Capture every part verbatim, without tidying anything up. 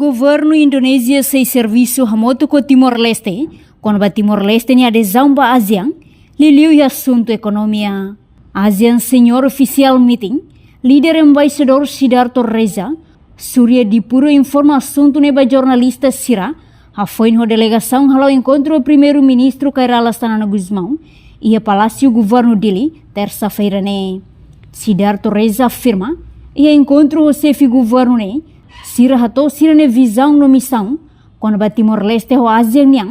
Governu Indonézia sei servisu hamutuk ho Timor-Leste kona-ba Timor-Leste nia adezaun ba ASEAN, liuliu iha asuntu ekonomia. ASEAN Senior Official Meeting, líder embaixadór Sidarto Reza, Surya Dipuro informa asuntu ne'e ba jornalista sira, hafoin ho delegasaun hala'o enkontru ho Primeiru-Ministru Kay Rala Xanana Gusmão, iha Palásiu Governu Dili, tersa-feira ne'e. Sidarto Reza afirma, iha enkontru ho xefe governu ne'e, sira hato'o sira-nia vizaun no misaun kona-ba Timor-Leste ho ASEAN nian,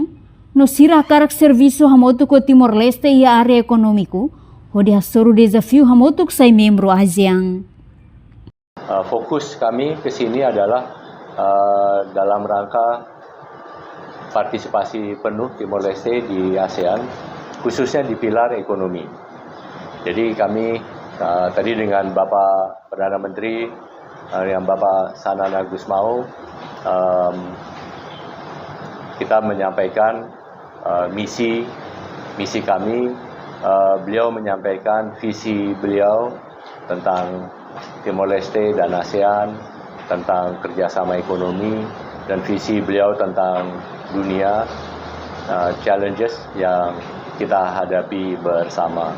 no sira hakarak servisu hamutuk ho Timor-Leste iha área ekonómiku, hodi hasoru dezafiu hamutuk sai membru ASEAN. Uh, fokus kami ke sini adalah, uh, dalam rangka partisipasi penuh Timor-Leste di ASEAN, khususnya di pilar ekonomi. Jadi kami, uh, tadi dengan Bapak Perdana Menteri, uh, yang Bapak Xanana Gusmão, um, kita menyampaikan, uh, misi misi kami. Uh, beliau menyampaikan visi beliau tentang Timor-Leste dan ASEAN, tentang kerjasama ekonomi, dan visi beliau tentang dunia, uh, challenges yang kita hadapi bersama.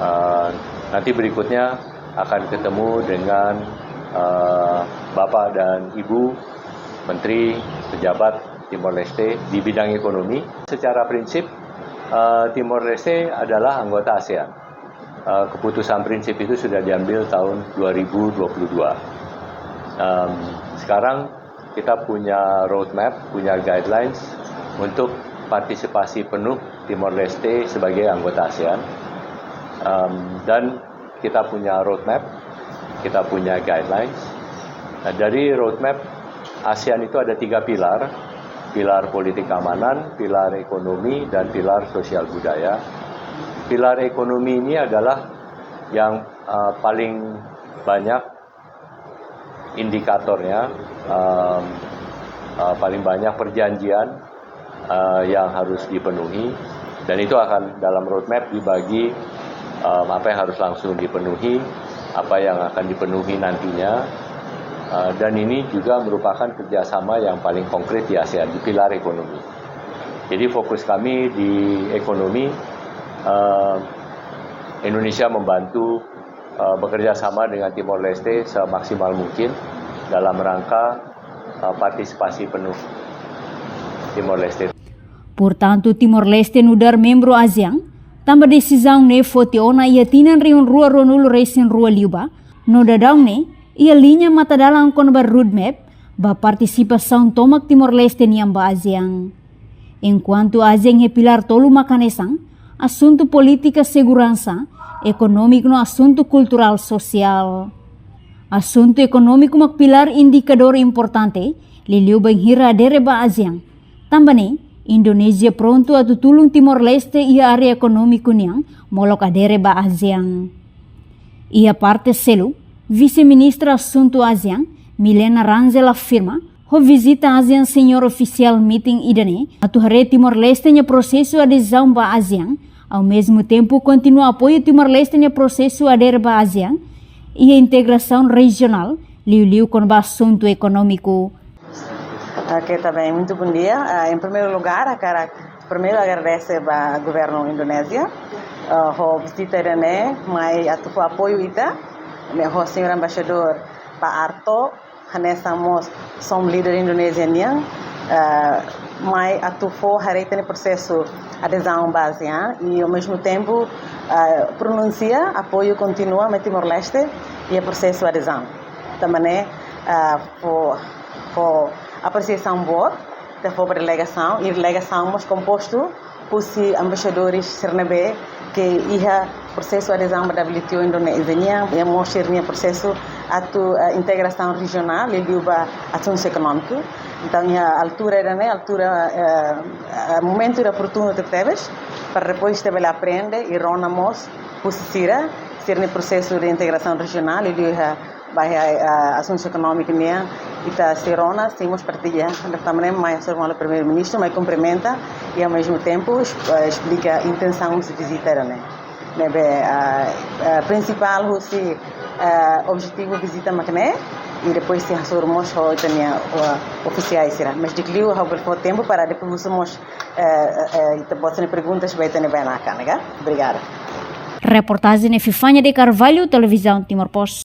Uh, nanti berikutnya akan ketemu dengan, uh, Bapak dan Ibu Menteri, pejabat Timor-Leste di bidang ekonomi. Secara prinsip, uh, Timor-Leste adalah anggota ASEAN. Uh, keputusan prinsip itu sudah diambil tahun dua ribu dua puluh dua. Um, sekarang kita punya roadmap, punya guidelines untuk partisipasi penuh Timor-Leste sebagai anggota ASEAN. Um, dan kita punya roadmap, kita punya guidelines. Nah, dari roadmap ASEAN itu ada tiga pilar, pilar politik keamanan, pilar ekonomi, dan pilar sosial budaya. Pilar ekonomi ini adalah yang, uh, paling banyak indikatornya, um, uh, paling banyak perjanjian, uh, yang harus dipenuhi, dan itu akan dalam roadmap dibagi, um, apa yang harus langsung dipenuhi, apa yang akan dipenuhi nantinya, uh, dan ini juga merupakan kerjasama yang paling konkret di ASEAN, di pilar ekonomi. Jadi fokus kami di ekonomi, uh, Indonesia membantu, uh, bekerja sama dengan Timor-Leste semaksimal mungkin dalam rangka, uh, partisipasi penuh Timor-Leste. Portantu, Timor-Leste nu'udar membru ASEAN, tanba desizaun ne'e foti ona iha tinan rihun rua ruanulu resin rua liubá, no daudaun ne'e, iha liña matadalan kona-ba roadmap, ba partisipasaun tomak Timor-Leste nian ba ASEAN. Enkuantu ASEAN iha pilar tolu mak hanesan, asuntu polítika seguransa, ekonómiku no asuntu kulturál sosiál. Asuntu ekonómiku mak pilar indikadór importante, liuliu bainhira adere ba ASEAN. Tanba ne'e, Indonézia prontu atu tulun Timor-Leste iha área ekonómiku nian, molok adere ba ASEAN. Iha parte seluk, Vise-Ministra Asuntu ASEAN, Milena Rangel afirma, ho vizita ASEAN Senior Official Meeting ida-ne'e, atu haree Timor-Leste nia prosesu adezaun ba ASEAN, ao mesmo tempo kontinua apoiu Timor-Leste nia prosesu adere ba ASEAN, iha integrasaun rejionál, liuliu kona-ba asuntu ekonómiku. Ok, tá bem. Muito bom dia. Ah, em primeiro lugar, hakarak primeiru agradese ba Governu Indonézia, ah, ho vizita ida-ne'e, mai atu fó apoiu ita, ne'e ho señór embaixadór Pak Arto, hanesan mós som líder Indonézia nian, ah, mai atu fó haree ita-nia prosesu adezaun ba ASEAN, i ao mesmo tempo, ah, pronunsia apoiu kontínua mai Timor-Leste iha prosesu adezaun. Tanba ne'e, ah, fó, fó apresiasaun boot ita fó ba delegasaun, i delegasaun mós kompostu husi embaixadores sira ne'ebé ke iha prosesu adezaun ba W T O Indonézia nian, i mós sira-nia prosesu atu, eh, integrasaun rejionál, liuliu ba asuntu ekonómiku. Entaun, iha altura ida-ne'e, altura, eh, eh, momentu ida oportunu tebetebes, para depois ita bele aprende i rona mós husi sira, sira-nia prosesu de integrasaun rejionál, liuliu iha ba iha, eh, asuntu ekonómiku nian, ita sei rona, sei mós partilla. Tanba ne'e mai hasoru malu Primeiru-Ministru, mai kumprimenta, i ao mesmo tempo, es-, eh, esplika intensaun husi vizita ida-ne'e. Ne'ebé, eh, eh, prinsipál husi, eh, objetivu vizita mak ne'e, I depois sei hasoru mós ho ita-nia, uh, ofisiais sira. Mas di'ak liu ha'u bele fó tempu para depois husu mós, eh, eh, ita-boot sira-nia perguntas ba ita-nia bainaka ne'e ka. Obrigada. Reportajen Epifania de Carvalho, Televizaun Timor Post.